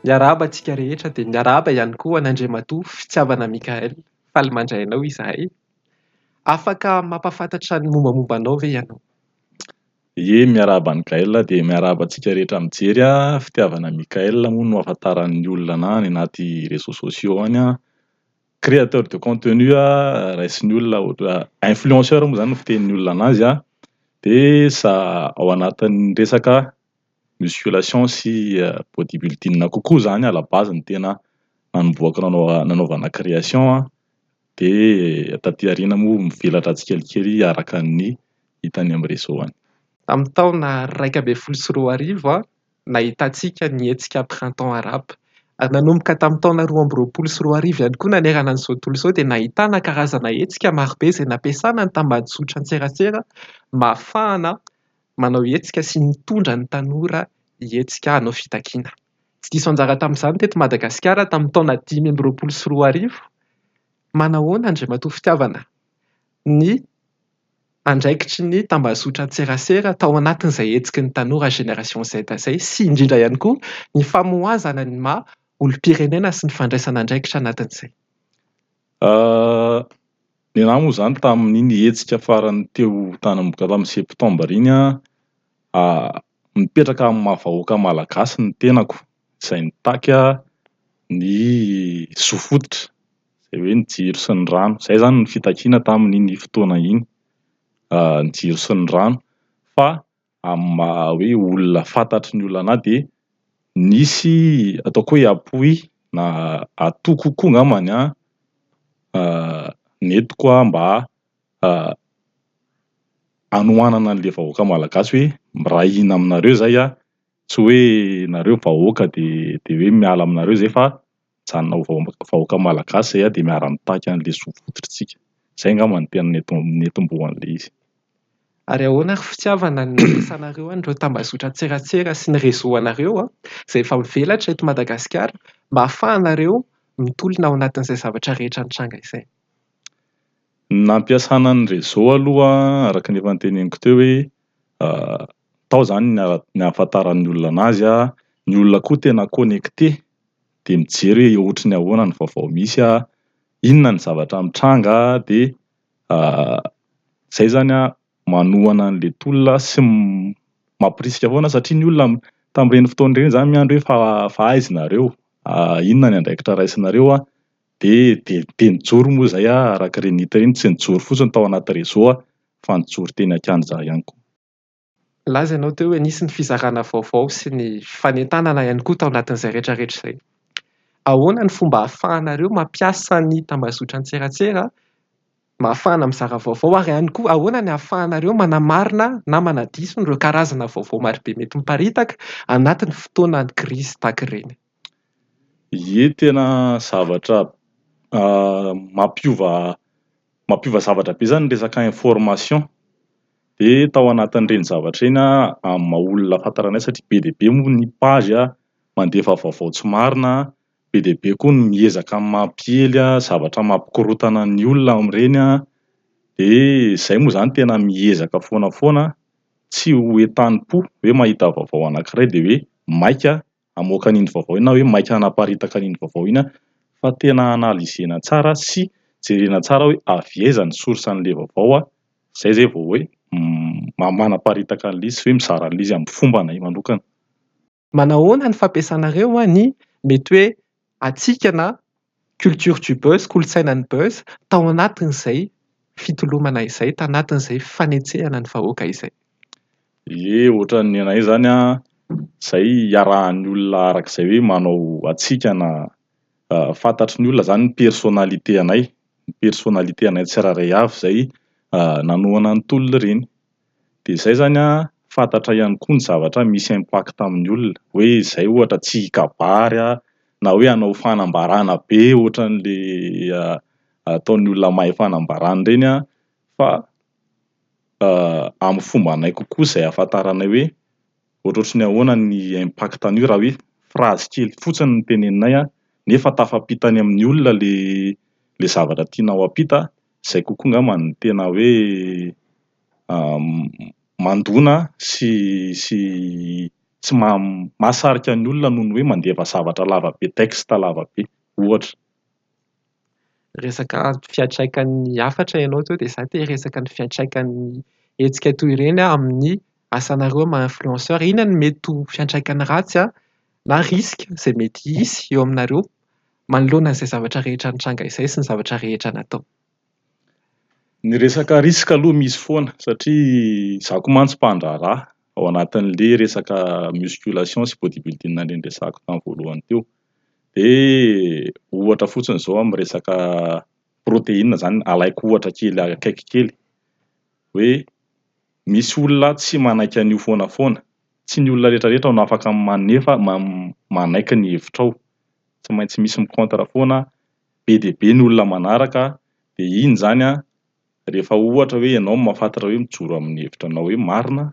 Miarahaba antsika rehetra dia miarahaba ihany koa an'Andriamatoa Fitiavana Mickaël. Faly mandray anao izahay. Afaka mampahafantatra ny mombamomba anao ve ianao? Ie, miarahaba an'i Gaël dia miarahaba antsika rehetra mijery a. Fitiavana Mickaël moa no ahafantaran'ny olona anà any anaty réseaux sociaux any a. Créateur de contenu raisin'ny olona ohatra influenceur moa izany no fitenin'ny olona anazy a. Dia sa ao anatin'ny resaka musculation sy body building kokoa izany à la base ny tena nanombohako nanao nanaovana création dia taty aoriana moa mivelatra tsikelikely araka ny hita any amin'ny réseau any. Tamin'ny taona 2011, nahitantsika ny hetsika Printemps Arabe. Ary nanomboka tamin'ny taona 2022 ihany koa nanerana an'izao tontolo izao dia nahitana karazana hetsika marobe izay nampiasana ny tambajotran-tserasera mba hahafahana manao hetsika sy mitondra ny tanora hihetsika hanao fitakiana. Tsy diso anjara tamin'izany teto Madagasikara tamin'ny taona 2025. Manahoana Andriamatoa Fitiavana ny andraikitry ny tambazotran-tserasera tao anatin'izay hetsiky ny tanora Génération Z izay sy indrindra ihany koa ny famohazana ny maha olom-pirenena sy ny fandraisana andraikitra anatin'izay? Ny anahy moa izany tamin'iny hetsika farany teo nanomboka tamin'ny septembre iny an, mipetraka amin'ny maha vahoaka malagasy ny tenako izay nitaky ny zo fototra, izay hoe ny jiro sy ny rano. Izay izany ny fitakiana tamin'iny fotoana iny, ny jiro sy ny rano. Fa amin'ny maha hoe olona fantatry ny olona anahy dia nisy ataoko hoe appui na atout kokoa angambany an, nentiko mba hanohanana an'ilay vahoaka malagasy hoe miray hina aminareo izahay an, tsy hoe nareo vahoaka dia dia hoe miala aminareo izay fa mijanona ho vahoaka malagasy izay dia miara-mitaky an'ilay zo fototritsika. Izay angamba no tena netombohan'ilay izy. Ary ahoana ry fitiavana no nampiasanareo an'ireo tambazotran-tserasera sy ny réseau anareo izay efa mivelatra eto Madagasikara mba hahafahanareo mitolona ao anatin'izay zavatra rehetra nitranga izay? Ny nampiasana ny réseau aloha araka ny efa noteneniko teo hoe tao izany ny ahafantaran'ny olona anazy, ny olona koa tena connecté dia mijery hoe ohatry ny ahoana ny vaovao misy, inona ny zavatra mitranga dia izay izany manohana an'ilay tolona sy mampirisika foana satria ny olona tamin'ireny fotoana ireny izany miandry hoe fa aiza nareo, inona ny andraikitra raisinareo dia dia nijoro moa izay araka ireny hita ireny, tsy nijoro fotsiny tao anaty réseau fa nijoro teny an-kianja ihany koa. Nilaza ianao teo hoe nisy ny fizarana vaovao sy ny fanentanana ihany koa tao anatin'izay rehetrarehetra izay. Ahoana ny fomba ahafahanareo mampiasa ny tambazotran-tserasera mba ahafahana mizara vaovao ary ihany koa ahoana ny ahafahanareo manamarina na manadiso ireo karazana vaovao marobe mety miparitaka anatin'ny fotoanan'ny krizy tahaka ireny? Ie, tena zavatra mampiova mampiova zavatra be izany ny resaka information. Dia tao anatin'ireny zavatra ireny amin'ny maha olona fantatra anay satria be dia be moa ny page mandefa vaovao tsy marina, be dia be koa ny miezaka mampiely zavatra mampikorontana ny olona amin'ireny. Dia izay moa izany tena miezaka foana foana tsy ho entanim-po hoe mahita vaovao anankiray dia hoe maika hamoaka an'iny vaovao iny na hoe maika hanaparitaka an'iny vaovao iny fa tena analyser-na tsara sy jerena tsara hoe avy aiza ny source an'ilay vaovao zay zay vao hoe manaparitaka an'ilay izy sy hoe mizara an'ilay izy amin'ny fombanay manokana. Manahoana ny fampiasanareo ny mety hoe hatsiaka na culture du buzz, kolontsainan'ny buzz tao anatin'izay fitolomana izay, tanatin'izay fanetsehana ny vahoaka izay? Ie, ohatran'ny anay izany an, izay iarahan'ny olona arak'izay hoe manao hatsiaka na fantatry ny olona izany ny personnalité anay, ny personnalité anay tsirairay avy izay nanohana ny tolona ireny. Dia izay izany an, fantatra ihany koa ny zavatra misy impact amin'ny olona, hoe izay ohatra tsy hikabary na hoe hanao fanambarana be ohatran'ilay ataon'ny olona mahay fanambarana ireny an, fa amin'ny fombanay kokoa izay ahafantaranay hoe ohatrohatry ny ahoana ny impact an'io raha hoe phrase kely fotsiny no teneninay an, nefa tafampita any amin'ny olona ilay zavatra tianao hampita, izay kokoa angamba no tena hoe mandona sy sy sy mahasarika ny olona noho ny hoe mandefa zavatra lava be, texte lava be ohatra. Resaka fiantraikan'ny hafatra ianao teo dia izaho te hiresaka ny fiantraikan'ny hetsika toy ireny amin'ny asanareo maha influenceur. Inona no mety ho fiantraikany ratsy na risque izay mety hisy eo aminareo manoloana an'izay zavatra rehetra nitranga izay sy ny zavatra rehetra natao? Ny resaka risque aloha misy foana satria izaho koa mantsy mpandraharaha ao anatin'ilay resaka musculation sy bodybuilding ireny resahako tamin'ny voalohany teo. Dia ohatra fotsiny izao amin'ny resaka protéine izany, alaiko ohatra kely akaiky kely hoe misy olona tsy manaiky an'io foana foana. Tsy ny olona rehetra rehetra no afaka manefa manaiky ny hevitrao. Tsy maintsy misy mi-contre foana, be dia be ny olona manaraka dia iny izany an, rehefa ohatra hoe ianao mahafantatra hoe mijoro amin'ny hevitra anao hoe marina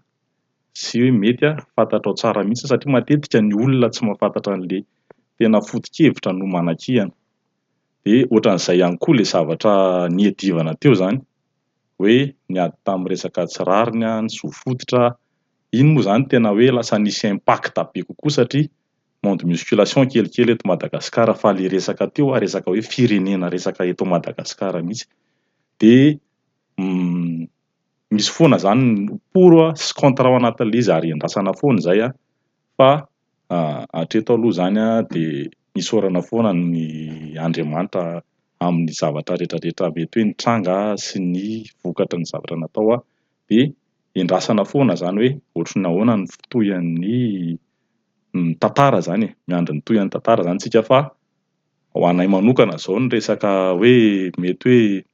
sy hoe mety an, fantatrao tsara mihitsy satria matetika ny olona tsy mahafantatra an'ilay tena foto-kevitra no manakihana. Dia ohatran'izay ihany koa ilay zavatra niadivana teo izany, hoe niady tamin'ny resaka tsy rariny, ny zo fototra, iny moa izany tena hoe lasa nisy impact be kokoa satria monde musculation kelikely eto Madagasikara fa le resaka teo resaka hoe firenena resaka eto Madagasikara mihitsy dia misy foana zany ny pour sy contre ao anatin'ilay izy ary endrasana foana izay fa hatreto aloha izany dia isaorana foana ny Andriamanitra amin'ny zavatra rehetrarehetra mety hoe nitranga sy ny vokatry ny zavatra natao dia endrasana foana izany hoe ohatry ny ahoana ny fitohian'ny ny tantara izany e, miandry ny tohin'ny tantara izany tsika fa ho anay manokana izao ny resaka hoe mety hoe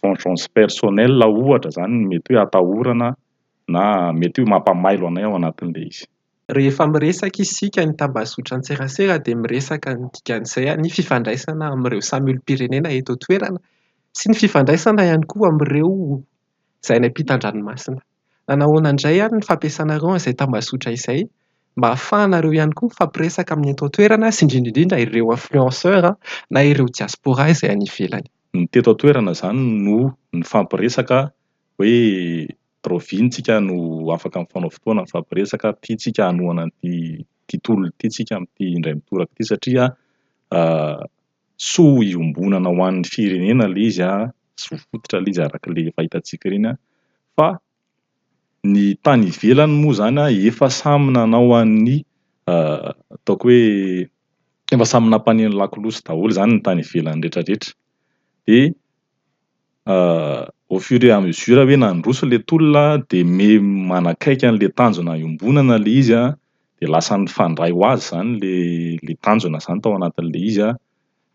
vengeance personnelle ohatra izany no mety hoe atahorana na mety hoe mampamailo anay ao anatin'ilay izy. Rehefa miresaka isika ny tambazotran-tserasera dia miresaka ny dikan'izay ny fifandraisana amin'ireo samy olom-pirenena eto an-toerana sy ny fifandraisana ihany koa amin'ireo izay any ampitan-dranomasina. Nanahoana indray ary ny fampiasanareo an'izay tambazotra izay mba hahafahanareo ihany koa mifampiresaka amin'ny eto an-toerana sy indrindra indrindra ireo influenceurs na ireo diaspora izay any ivelany. Ny teto an-toerana izany no nifampiresaka hoe rahoviana tsika no afaka mifanao fotoana mifampiresaka, tiantsika hanohana an'ity ity tolona ity tsika amin'ity indray mitoraka ity satria soa iombonana ho an'ny firenena ilay izy, zo fototra ilay izy araka ilay efa hitantsika ireny fa ny tany ivelany moa izany efa samy nanao an'ny ataoko hoe efa samy nampaneno lakolosy daholo izany ny tany ivelany rehetrarehetra dia au fur et à mesure hoe nandroso ilay tolona dia miha manakaiky an'ilay tanjona iombonana ilay izy dia lasa nifandray ho azy izany ilay ilay tanjona izany tao anatin'ilay izy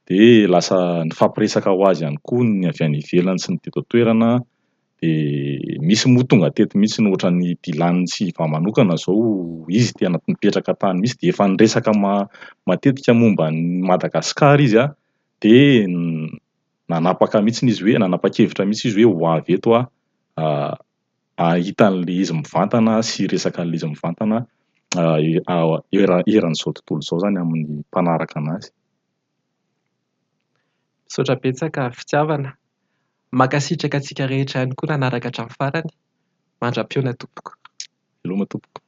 dia lasa nifampiresaka ho azy ihany koa ny avy any ivelany sy ny teto an-toerana dia misy moa tonga teto mihitsy ny ohatran'i Dylan sy Yvan manokana izao izy tena nipetraka tany mihitsy dia efa niresaka matetika momba an'i Madagasikara izy dia nanapaka mihitsy izy hoe nanapa-kevitra mihitsy izy hoe ho avy eto aho hahita an'ilay izy mivantana sy hiresaka an'ilay izy mivantana eran'izao tontolo izao izany amin'ny mpanaraka an'azy. Misaotra betsaka fitiavana. Mankasitraka antsika rehetra ihany koa nanaraka hatramin'ny farany. Mandra-pihaona tompoko. Veloma tompoko.